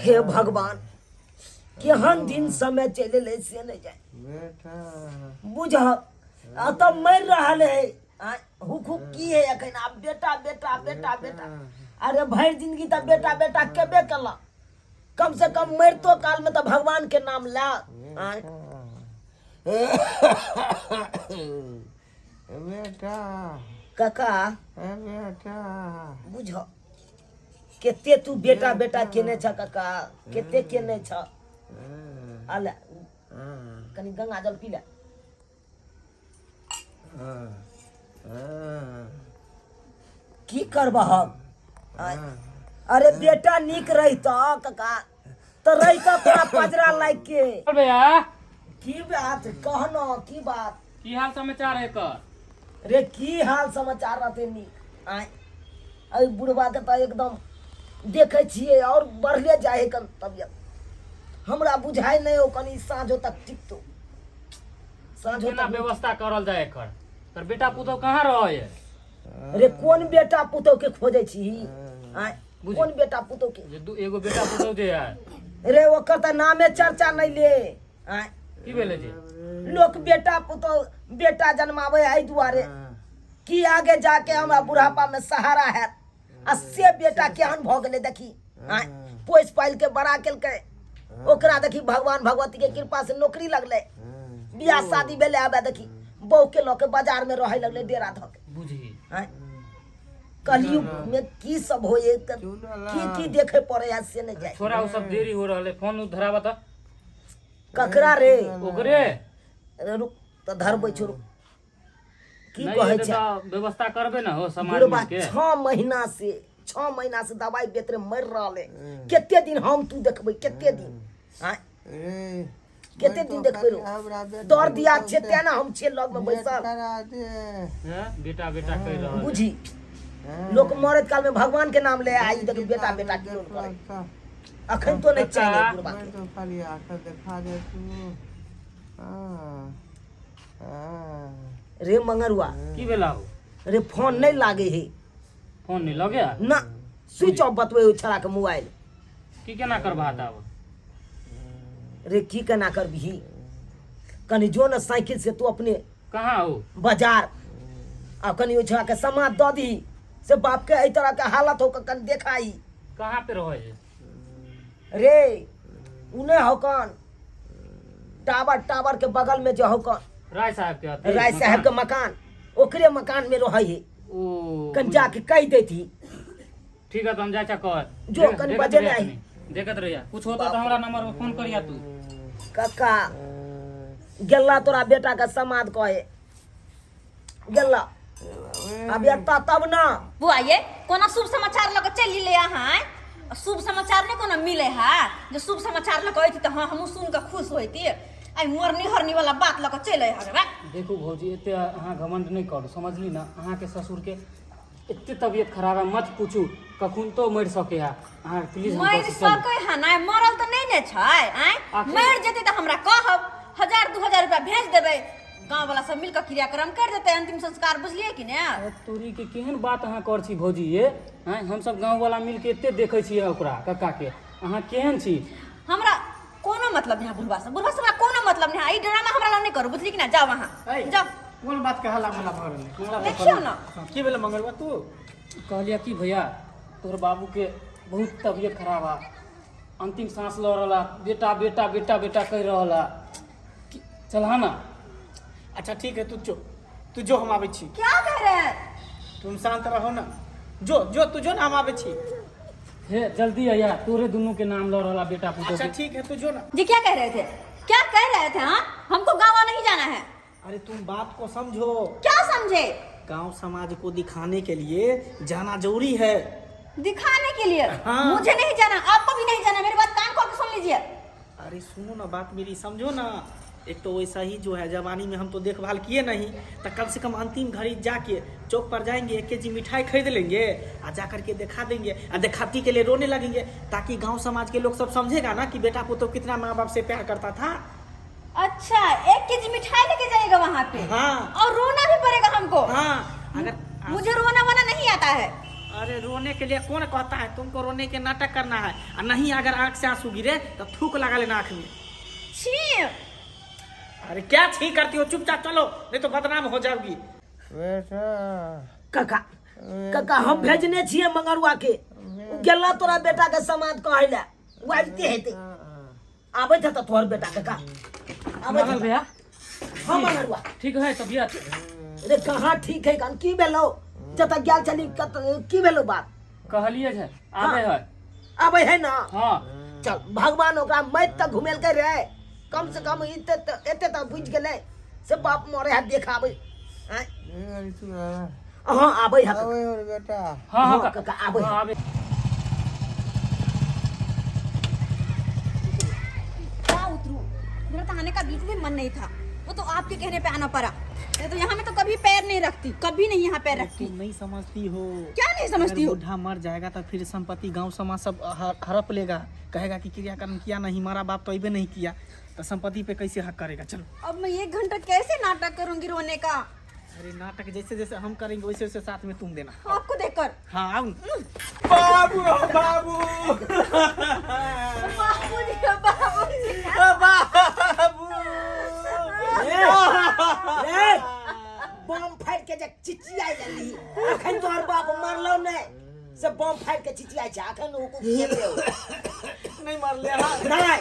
हे भगवान, केहन दिन समय चलि एलै से नहि जाय। बुझ, आ तऽ मरि रहल है। आँय, हुक हुक की है एखन आब? बेटा बेटा बेटा बेटा, अरे भरि जिंदगी तऽ बेटा बेटा केबे केलक, कम से कम मरितो काल में तऽ भगवान के नाम ले। आँय, बेटा। काका। बेटा। बुझ, कते तू बेटा बेटा केने छ काका, कते केने छ। आले, कनी गंगा जल पी ले। की करबह? अरे बेटा नीक रहित काका तऽ रहित तोरा पजरा लागि के। भैया। की बात कहनो, की बात? की हाल समाचार है कर? रे, की हाल समाचार रहते नीक? आय, एहि बुढ़बा के तऽ एकदम देखै छियै और बढ़ले जाइ है कन तबियत। हमरा बुझाइ नहि हो कनी साँझो तक टिकतो, साँझो केना तक। व्यवस्था करल जाय एकर? तर बेटा पुतोह कहाँ रहे है? रे, कोन बेटा पुतोह के खोजै छी? आय? बुझ- कोन बेटा पुतोह के? जे दू एगो बेटा पुतोह जे है। रे, ओकर तऽ नामे चर्चा नहि ले। आय? की भेलै जे? लोक बेटा पुतोह, बेटा जन्माबै एहि दुआरे कि आगे जाके हमरा बुढ़ापा में सहारा हैत, आ से बेटा केहन भऽ गेलै देखी। आँय, पोसि पालि के बड़ा केलकै ओकरा, देखी भगवान भगवती के कृपा से नौकरी लगलै, बियाह शादी भेलै, आबे देखी बहू के लऽ के बाजार में रहै लगलै डेरा धऽ के। बुझी। आँय, कलयुग में की सब होय, की की देखे पड़े है से नहीं जाए। छोरा, ओ सब देरी हो रहल है, फोन धराबा तऽ। ककरा रे? ओकरे। अरे रुक तऽ, धरबै छोड़ू। की नहि कहै हेतै छै? तऽ व्यवस्था करबै ने हो समाज बुढ़बा मिलके। 6 महीना से, 6 महीना से दवाई बेतरे मरि रहल है। कते दिन हम तू देखबै? कते दिन? आँय, रे, कते दिन देखबै रो? हमरा बेटा दर दिया छै तें ने हम छियै लग में भेंट बैसल। करा दे। हैं? बेटा बेटा कहि रहल है। बुझी, लोक मरैत काल में भगवान के नाम ले, आई देख बेटा बेटा की लोन करे। अखन तो नहीं चाहिए बुढ़बा के। तो खाली आकर देखा दे तू। हाँ हाँ। रे मंगरुआ। की भेला हो? रे, फोन नहीं लागे है। फोन नहीं लगे? ना, स्विच ऑफ बतवे हो छड़ा के मोबाइल। की केना करबा आब? रे, की केना करबिही? कनी जो न साइकिल से तू अपने। कहाँ हो? बाजार। आ कनी ओहि छड़ा के समाद दऽ दही से बाप के एहि तरह के हालत हो, कनी देखाई। कहाँ पे रहे है? रे, उ नहि हौकन टावर, टावर के बगल में जो हौकन। राय साहब के अथी राय साहब के मकान, ओकरे मकान में रहै है। ओ। कनी जाके कहि देती। ठीक है, तो हम जाइ छा कह। जो, देख- कनी देखत बजे रहिया नहि। कनी। देखत रहिया, कुछ होता तो हमरा नंबर पर फोन करिया तू। कक्का गेला, तोरा बेटा के समाद कहे गेला। अब एता तब ना। बुआ ये, कोना शुभ समाचार लऽ कऽ चलि एलै अहाँ, आँय? शुभ समाचार नहि कोनो मिलै है जे शुभ समाचार लऽ कऽ अयती तऽ हँ, हमहूँ सुनि कऽ खुश होइती। आइ मरनी हरनी वाला बात लऽ कऽ चलि अइ हँ। देखू भौजी, एते अहाँ घमंड नहि करू, समझली ना? अहाँके ससुरके एते तबियत खराब है, मत पूछू, कखन तो मरि सके है। अहाँ प्लीज। मरि सकै है नहि, मरल तऽ नहि ने छै, आँय? मरि जेतै तऽ हमरा कहब, 1000 2000 रुपया भेज देबै, गाँव वाला सब मिलकऽ क्रियाक्रम कर देतै, अंतिम संस्कार, बुझलियै कि ने? तोरी के, केहन बात अहाँ कर छी भौजी ये? आँय, हमसब गाँव वाला मिलके एते देखै छियै ओकरा कक्का के, अहाँ केहन छी? हमरा कोनो मतलब नहीं है बुढ़वा से, बुढ़वा से हमरा कोनो मतलब नहीं है। ई ड्रामा हमरा लग नहीं करू, बुझली कि ना? जाओ वहाँ जाओ। कोन बात के हल्ला गुल्ला भऽ रहलै? देखियौ ना। की भेलै मंगलवा तू? कहलियै कि भैया, तोहर बाबूके बहुत तबियत खराब है, अंतिम सांस लऽ रहल है, बेटा बेटा बेटा बेटा कहि रहल है। चलहा ना। अच्छा ठीक है, तू जो, तू जो, हम आबै छी। क्या कह रहे हैं? तुम शांत रहो ना, जो जो, तू जो ना, हम आबै छी। हे, जल्दी आइया, तोरे दुनू के नाम लऽ रहल बेटा पुतोह अच्छा के। ठीक है, तू जो ना। जी, क्या कह रहे थे? क्या कह रहे थे? हाँ, हमको गाँव नहीं जाना है। अरे, तुम बात को समझो। क्या समझे? गांव समाज को दिखाने के लिए जाना जरूरी है। दिखाने के लिए? हाँ। मुझे नहीं जाना, आपको भी नहीं जाना। मेरी बात कान खोल के सुन लीजिए। अरे सुनो ना, बात मेरी समझो ना। एक तो वैसा ही जो है जवानी में हम तो देखभाल किए नहीं, तो कम से कम अंतिम घड़ी जाके चौक पर जाएंगे, 1 केजी मिठाई खरीद लेंगे आ जा करके दिखा देंगे आ दिखाती के लिए रोने लगेंगे, ताकि गांव समाज के लोग सब समझेगा ना कि बेटा पुतोह कितना माँ बाप से प्यार करता था। अच्छा, 1 केजी मिठाई लेके जाएगा वहाँ पे? हाँ। और रोना भी पड़ेगा हमको? हाँ, अगर मुझे रोना वोना नहीं आता है। अरे रोने के लिए कौन कहता है तुमको रोने के नाटक करना है, आ नहीं अगर आंख से आंसू गिरे तो थूक लगा लेना आंख में। छी। अरे क्या छी करती हो, चुपचाप चलो नहीं तो बदनाम हो जाओगी। बेटा। काका काका हम भेजने छियै मंगरुआ के, उ गेला तोरा बेटा के समाद कहै ले, उ आबिते हेतै। आबैत हेतौ तोहर बेटा काका, आबैत मंगल हेतौ। भैया। हाँ मंगरुआ। ठीक है तबियत? रे कहाँ ठीक है, कन की भेलौ जतऽ गेल छली, की भेलौ बात? कहलिए छै आबे है। आबै है ना? हाँ। चल भगवान ओकरा मौत तक घुमेलकै रे, कम से कम एते एते तऽ बुझि गेलै से बाप मरे है देखाबै। आँय? हाँ आबै है। आबै हो बेटा। हाँ हाँ। हाँ, काका आबै है। हाँ, आबे। क्या उतरू, मेरा तो आने का बिल्कुल भी मन नहीं था, वो तो आपके कहने पे आना पड़ा, नहीं तो यहाँ मैं तो कभी पैर नहीं रखती, कभी नहीं यहाँ पैर रखती। तुम नहीं समझती हो। क्या नहीं समझती अगर हो? बुढ़ा मर जाएगा तो फिर संपत्ति गांव समाज सब हड़प लेगा, कहेगा कि क्रियाकर्म किया नहीं, मारा बाप तो अबे नहीं किया, तो संपत्ति पे कैसे हक करेगा। चलो अब मैं 1 घंटा कैसे नाटक करूंगी रोने का? अरे नाटक जैसे जैसे हम करेंगे वैसे वैसे साथ में तुम देना। आपको देखकर? हाँ आओ। बाबू बाबू बाबूजी बाबूजी बाबू। रे बम फाड़ के जे चिचियाइ लेली, अखन तोहर बाप मरलो नहि से बम फाड़ के चिचियाइ छै, अखन ओ नहीं मर ले। हाँ। नहि,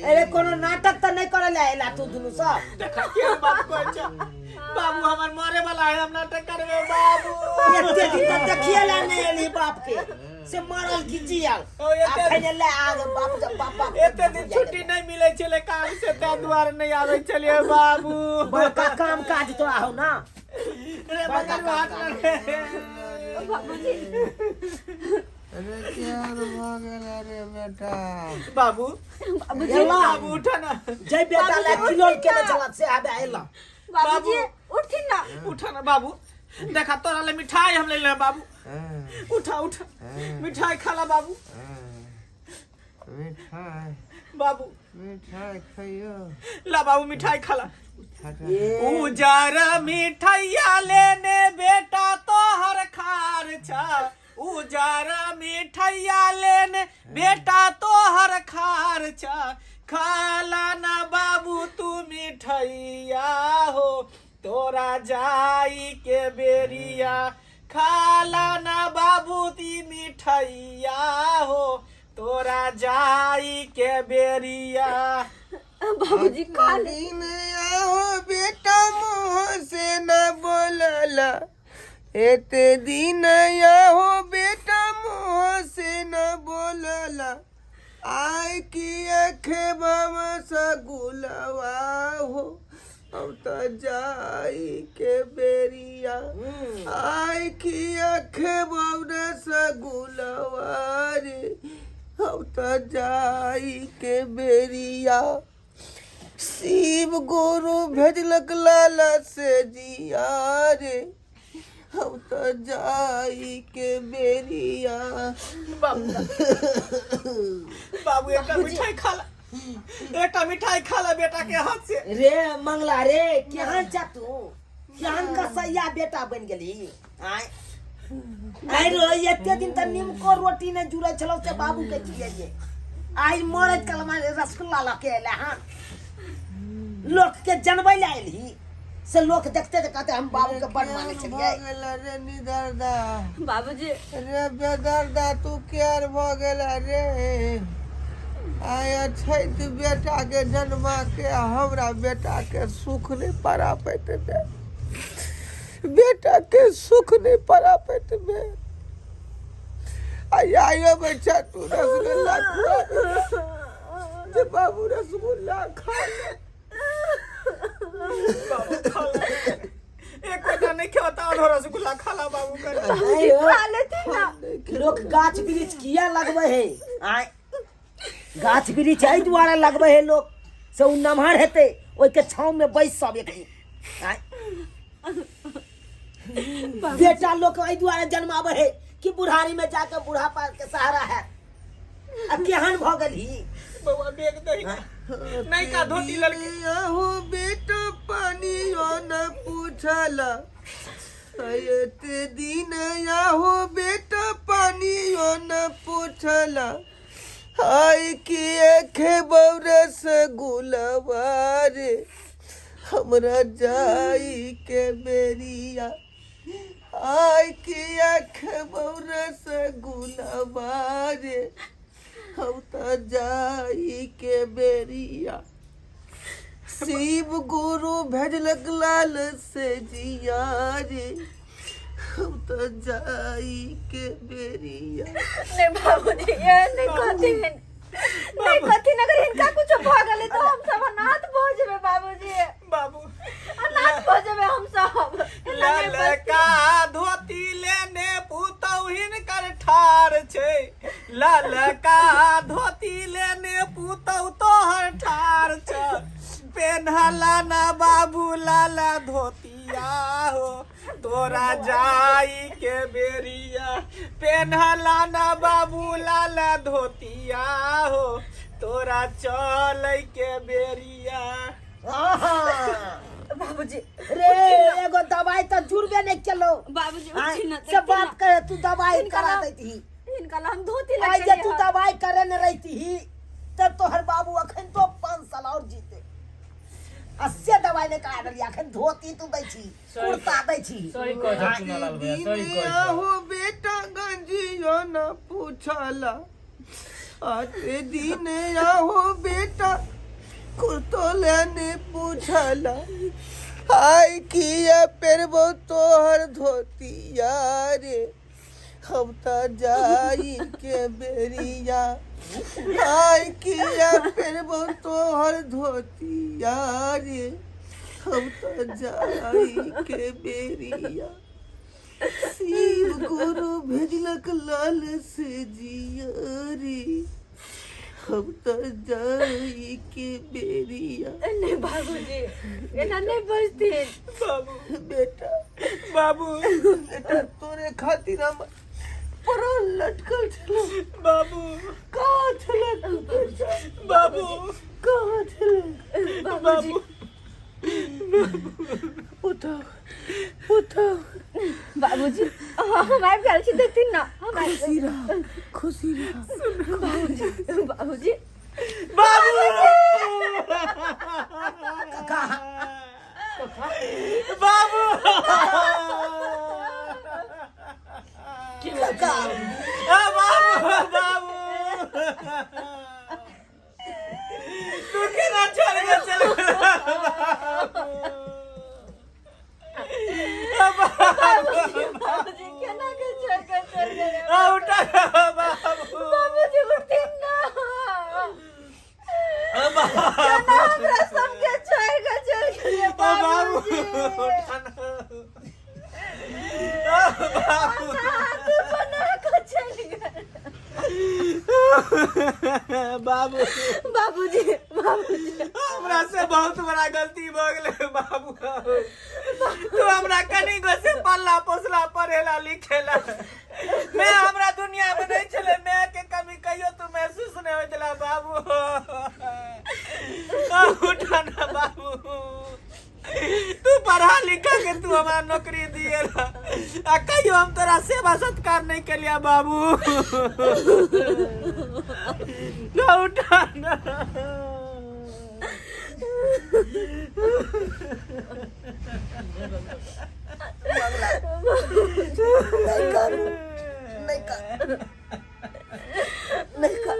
अरे कोनो नाटक तऽ नहि करे ले एला तू दुनू सब। देखा के बात कहै छै बाबू, हमर मरे वाला है, हम नाटक करबे बाबू। एते दिन तऽ देखिए ला नहि एली बाप के, से मरल की जियल, ओ, एते- अखन एलै आगे बाप के बाप बाप। एते दिन छुट्टी नहीं मिले छले काम से, तै दुआरे नहीं आवे छलिए बाबू। बड़का काम काज तोरा हौ ना। रे बगल में हाथ ना रे। बाबूजी। अरे क्या भऽ गेल रे बेटा? बाबू। बाबूजी। एला। बाबू उठा ना। जय बेटा ला किलोल केने छला से आबे एला। बाबूजी उठथिन ना। उठा ना बाबू, देखा तोरा ले मिठाई हम ले ले बाबू। उठा उठा, मिठाई खा ला बाबू। मिठाई? बाबू। मिठाई खइयो। ला बाबू मिठाई खा ला। ए, उजर मिठाइया लेने बेटा तोहर खार छ, उजर मिठाइया लेने बेटा तोहर खार छ, खाला ना बाबू तू मिठाइया हो तोरा जाई के बेरिया, खाला ना बाबू ती मिठाइया हो तोरा जाई के बेरिया। बाबूजी खा ले। दिन आओ बेटा मुँह से न बोलला, एते दिन आओ बेटा मुँह से न बोलला, आय की खेबम सगुलवा हो अब तो जाई के बेरिया, आय की खेबम सगुलवा रे अब तो जाई के बेरिया, शिव गुरु भेजलक लाला से जिया रे अब तो जाई के बेरिया। बाबू बाबू एकटा मिठाई खा ला, एकटा मिठाई खा ला बेटा के हाथ से। रे मंगला रे, केहन छ तू, केहन कसैया बेटा बनि गेली? आय आइ रो एते दिन तऽ निमको रोटी नहि जुड़ै छलौ से बाबू के खियैये, आइ मरैत कलमा रसगुल्ला लऽ के एलै हन, लोक के जनबै लए एलही से लोक देखते तऽ कहते हम बाबू के बड़ मानै छलियै। भऽ गेल रे निदर्दा। बाबूजी। रे बेदर्दा तू केर भऽ गेल रे, आय अछैत बेटा के जन्मा के हमरा बेटा के सुख नहीं पड़ा पेतबे, बेटा के सुख नहीं पड़ा पेतबे, आय आयो बच्चा तू रसगुल्ला खुआ जे बाबू रसगुल्ला खा ले। बाबू खा ला, एको नहीं खेता और रसगुल्ला खा ला बाबू कर। बाबूजी खा लेते ना। लोक गाछ वृक्ष किया लगबै है? आय गाछ वृक्ष एहि दुआरे लगबै है लोक से ओ नमहर हेतै, ओहिके छाँव में बैस सब एक दिन। आय बेटा लोक एहि दुआरे जन्माबै है कि बुढ़ारी में जाके बुढ़ापा के सहारा है, आ केहन भऽ गेलही? बउआ बेग दही नहीं का धोती लड़की। आहो बेटो पानियो न पूछल, एते दिन आहो बेटा पानियो न पूछला हाय किए खेबौ रसगुलवा रे हमरा जाई के बेरिया आय किया खेबौ रसगुलवा रे हम तऽ जाई के बेरिया शिव गुरु भेजलक लाल से जिया रे हम तऽ जाई के बेरिया नहीं बाबूजी ये नहीं कहथिन नहीं कहथिन अगर हिनका कुछ भ गेलै तऽ हम सब अनाथ भऽ जेबै बाबूजी बाबू अनाथ भऽ जेबै हम सब एना नहि बजथिन। ललका धोती लेने पुतहु हिनकर ठार छै ललका धोती लेने पुतहु तोहर ठार छ पेन्हला ना बाबू लाला धोतिया हो तोरा जाई के बेरिया पेन्हला ना बाबू लाला धोतिया हो तोरा चलै के बेरिया आहा। बाबूजी रे एगो दवाई तऽ जुड़बे नहि केलौ बाबूजी आँय, उठही न से देखथिन बात न। करे तू दवाई हिनका करा नाम- दैतही हिनका ला हम धोती आइ लग जे तू दवाई करे ने रहितही तब तोहर बाबू अखन तो 5 साल और जीते आ से दवाई नहि करा देलियै अखन धोती तू दै छी कुर्ता दै छी सही कहै छै चुनालाल भैया सही कहै छै आहो बेटा गंजियो न पूछला आते दिन आहो बेटा कुर्तो लेने पूछला हाय किया पेरबो तोहर धोतिया रे हम त जाई के बेरिया हाय किया पेरबो तोहर धोतिया रे हम त जाई के बेरिया शिव गुरु भेजलक लाल से जिया रे हम त जाई के बेरिया नहीं बाबूजी एना नहीं बजथिन बाबू बेटा बाबू बेटा तोरे खातिर हम प्राण लटकल छलो बाबू कहाँ छलक बेटा बाबू कहाँ छलक बाबू उठाओ उठाओ बाबूजी हाँ, हम आबि गेल छी देखथिन ना हम आबि खुशी रह खुशी रह बाबूजी बाबूजी बाबू बाबू काका आ, बाबू बाबू तू केना छोड़ के चल बाबूजी केना के छोड़ के चल गेलै आ, उठा बाबू बाबूजी उठथिन ना केना हमरा सबके छोड़ के चल गेलै बाबू बाबूजी उठा ना। आ, बाबू अनाथ बना के चल गेल बाबू बाबूजी बाबूजी हमरा से बहुत बड़ा गलती भऽ गेलै बाबू तू हमरा कनी गो से पल्ला पोसला पढ़ेला लिखेला मैं हमरा दुनिया में नहीं छले मैं के कमी कहियो तू महसूस नहीं होइत छला बाबू उठा ना बाबू तू पढ़ा लिखा के तू हमरा नौकरी दिए आ कहियो हम तोरा सेवा सत्कार नहीं केलिया बाबू ना उठा ना नहीं कर नहीं कर नहीं कर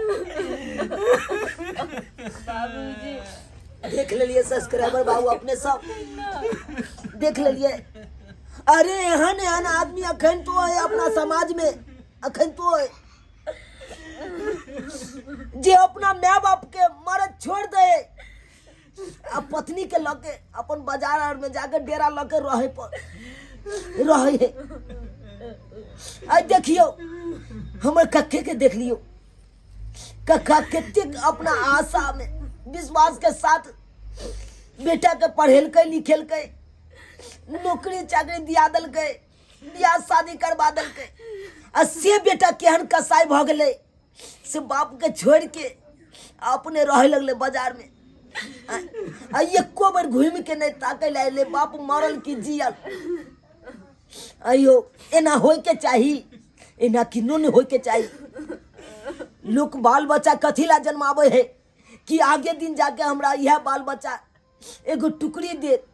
बाबूजी देख लेलिए सब्सक्राइबर बाबू अपने सब देख लेलिए अरे एहन एहन आदमी अखन तो है अपना समाज में अखन तो है जे अपना माय बाप के मरद छोड़ दे आ पत्नी के लके अपन बाजार आर में जाके डेरा लके रहे पर रहे है आ देखियो हमर कक्के के देख लियो कक्का कतेक अपना आशा में विश्वास के साथ बेटा के पढ़ेलकै लिखेलकै नौकरी चाकरी दिया देलकै बियाह शादी करवा देलकै आ से बेटा केहन कसाई भऽ गेलै से बाप के छोड़ के अपने रहे लगलै बाजार में आ एको बेर घूमि के नहीं ताकै लए अयलै बाप मरल कि जियल। अयो एना होइके चाही, एना किन्नो नहि होइके चाही। लोक बाल बच्चा कथी ला जन्माबै है कि आगे दिन जाके हमरा इएह बाल बच्चा एगो टुकड़ी देत,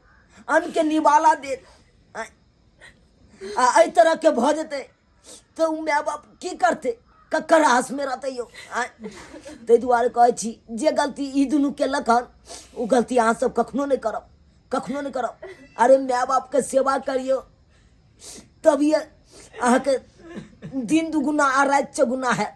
अन्न के निवाला देत। आ एहि तरहके भऽ जेतै तऽ ओ माय बाप की करतै, ककर आसमे रहतै यौ? आँय, ताहि दुआरे कहै छी जे गलती ई दुनू केलक हन ओ गलती अहाँ सब कखनो नहि करब, कखनो नहि करब। अरे माय बापके सेवा करियौ तभिए अहाँके दिन दुगुना आ राति चौगुना है।